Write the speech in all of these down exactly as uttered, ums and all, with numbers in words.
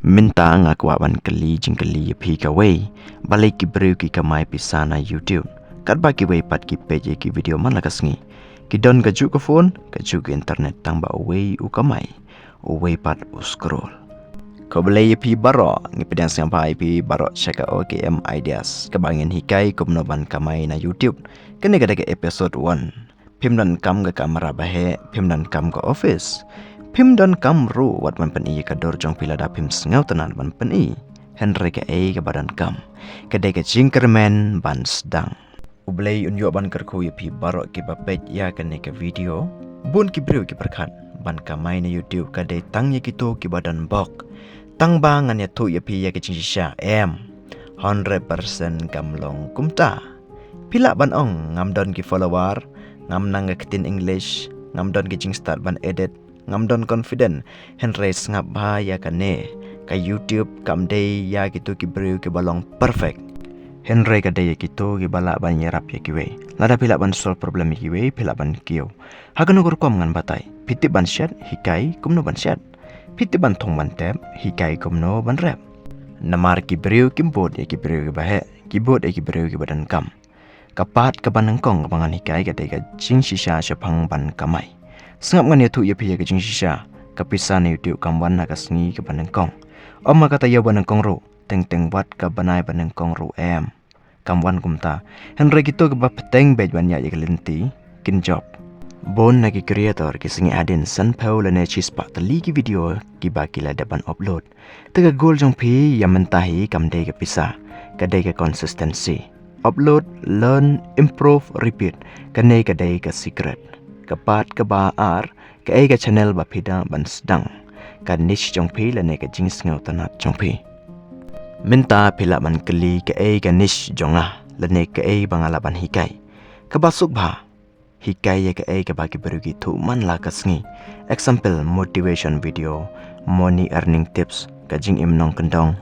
Mynta nga kwah ban kylli jingkylli ïa phi kawei. Balei ki briew ki kamai pisa na YouTube, katba kiwei pat ki peit ïa ki video man la ka sngi? Ki don kajuh ka phone, kajuh ka internet, tangba uwei u kamai, uwei pat u scroll. Khublei ïa phi baroh, ngi pdiang sngewbha ïa phi baroh sha ka O K M Ideas, kaba ngin hikai kumno ban kamai na YouTube. Kane ka dei ka episode one. Phim donkam ka kamra baheh, phim donkam ka office. Phim donkam ruh wat ban pyni ïa ka dur jong phi lada phim sngewtynnat ban pyni. Hynrei kaei kaba donkam, ka dei ka jingkyrmen ban sdang. U Blei un ïoh ban kyrkhu ïa phi baroh kiba peit ïa kane ka video. Bun ki briew ki pyrkhat ban kamai na YouTube ka dei tang ïa kito kiba don bok. Tangba ngan ïathuh ïa phi ïa ka jingshisha, em. Hundred percent kam long kumta. Phi lah ban ong, ngam don ki follower, ngam nang ka ktien English, ngam don ki jingstad ban edit, ngam don confident. Hynrei sngap bha ïa kane, ka YouTube kam dei ïa kito ki briew kiba long perfect. Hynrei ka dei ïa kito kiba lah ban ïarap ïa kiwei. Lada phi lah ban solve problem ïa kiwei, phi lah ban kiew. Ha kano ka rukom ngan batai. Phi tip ban shet, hikai kumno ban shet. Phi tip ban thung ban tep, hikai kumno ban rep. Namar ki briew kim bud ïa ki briew kiba heh, ki bud ïa ki briew kiba donkam. Ka part kaba nyngkong kaba ngan hikai ka dei ka jingshisha shaphang ban kamai. Sngap, ngan ïathuh ïa phi ïa ka jingshisha. Ka pisa na YouTube kam wan ha ka sngi kaba nyngkong. Ym ha ka taïew ba nyngkong ruh, teng teng wat ka bnai ba nyngkong ruh, em. Kam wan kumta. Hynrei kito kiba bteng beit ban ïaid ïa ka lynti, kin jop. Bun na ki creator ki sngew hadien sanphew lane shispah tylli ki video kiba ki la dep ban upload. Te ka goal jong phi ïa mynta hi kam dei ka pisa, ka dei ka consistency. Upload, learn, improve, repeat. Kane ka dei ka secret. Ka part kaba ar, kaei ka channel ba phi da ban sdang. Ka niche jong phi lane ka jingsngewtynnat jong phi. Mynta phi lah ban kylli kaei ka niche jong nga, lane kaei ba nga lah ban hikai. Kaba suk bha, hikai ïa kaei kaba ki briew ki thuh man la ka sngi. Example, motivation video, money earning tips, ka jingim nongkyndong,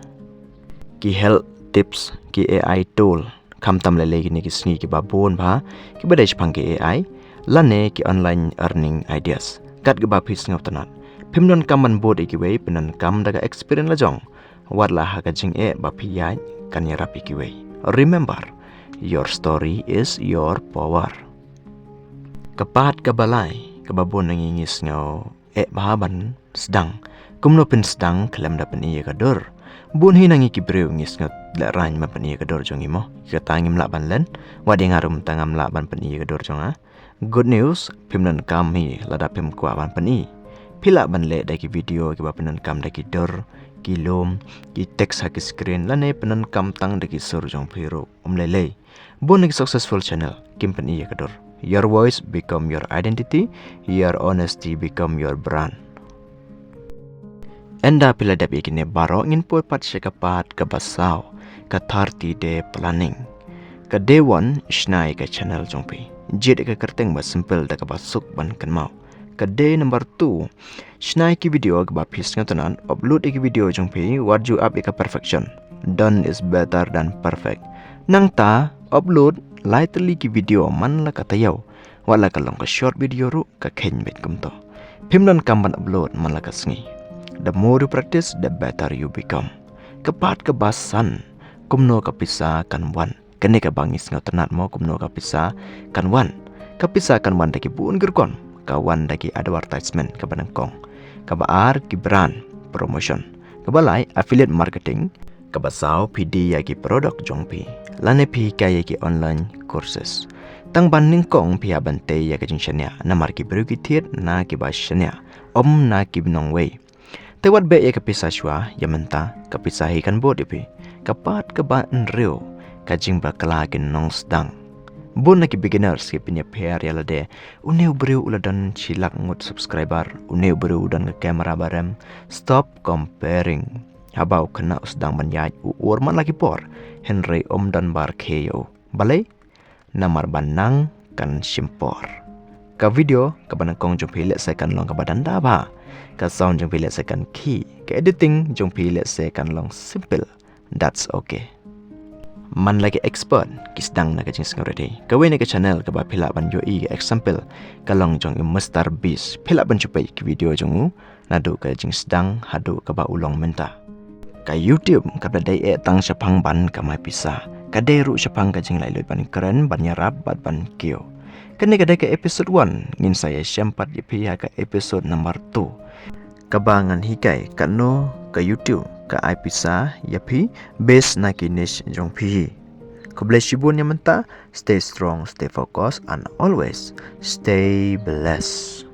ki health tips, ki A I tool. Khamtam lei lei kine ki sngi kiba bun bha, kiba dei shaphang ki A I, lane ki online earning ideas. Kat kaba phi sngewtynnat. Phim donkam ban bud ïa kiwei, phin donkam da ka experience la jong. Wat la ha ka jingeh ba phi ïaid kan ïarap ïa kiwei. Remember, your story is your power. Ka part kaba lai, kaba bun na ngi ngi sngew eh bha ban sdang. Kumno phin sdang khlem da pyni ïa ka dur? Bun hi na ngi ki briew ngi sngew lehraiñ ban pyni ïa ka dur jong ngi mo. Kata ngim lah ban len. Wat ïa nga ruh mynta ngam lah ban pyni ïa ka dur jong nga. Good news, phim donkam hi lada phim kwah ban pyni. Phi lah ban leh da ki video kiba pyndonkam da ki dur, ki lum, ki text ha ki screen, lane pyndonkam tang da ki sur jong phi ruh. Ym lei lei. Bun na ki successful channel kim pyni ïa ka dur. Your voice become your identity, your honesty become your brand. Ynda phi la dep ïa kine baroh, ngin poi pat sha ka part kaba saw, ka thirty day planning. Ka day one, shna ïa ka channel jong phi. Jied ïa ka kyrteng ba simple da kaba suk ban kynmaw. Ka day number two, shna ïa ki video kiba phi sngewtynnat, upload ïa ki video jong phi, wat ju ap ïa ka perfection. Done is better than perfect. Nangta, upload lai tylli ki video man la ka taïew. Wat la ka long ka short video ruh, ka kheiñ beit kumto. Phim donkam ban upload man la ka sngi. The more you practice, the better you become. Ka part kaba san, kumno ka pisa kan wan. Kane kaba ngi sngewtynnat mo, kumno ka pisa kan wan. Ka pisa kan wan da ki bun ki rukom. Ka wan da ki advertisement, kaba nyngkong. Kaba ar, ki brand promotion. Kaba lai, affiliate marketing. Kaba saw, phi die ïa ki product jong phi, lane phi hikai ïa ki online courses. Tang ba nyngkong phi hap ban tei ïa ka jingshaniah, namar ki briew ki thied na kiba shaniah, ym na ki nongwei. Te wat beh ïa ka pisa shuwa, ïa mynta ka pisa hi kan bud ïa phi. Ka part kaba hynriew, ka jingbakla ki nongsdang. Bun na ki beginners ki pynïapher ïa lade. Une u briew u la don shi lak ngut subscriber, une u briew u don ka camera ba rem. Stop comparing. Haba u khynnah u sdang ban ïaid, u ur man la ki por, hynrei um don ba rkhie ïa u. Balei? Namar ba nang kan shim por. Ka video kaba nyngkong jong phi lehse kan long kaba danda bha. Ka sound jong phi lehse kan khih. Ka editing jong phi lehse kan long simple. That's okay. Man la ki expert ki sdang na ka jingsngewrit hi. Kawei na ka channel kaba phi lah ban ïohi ka example ka long jong i Mister Beast. Phi lah ban shu peit ki video jong u naduh ka jingsdang haduh kaba u long mynta. Ka YouTube kaba dei eh tang shaphang ban kamai pisa. Ka dei ruh shaphang ka jinglaitluid ban kren, ban ïarap bad ban kiew. Kane ka dei ka episode one, ngin sa ïashem pat ïa phi ha ka episode number two. Kaba ngan hikai katno ka YouTube ka ai pisa ïa phi based na ki niche jong phi. Khublei shibun ïa mynta, stay strong, stay focused and always stay blessed.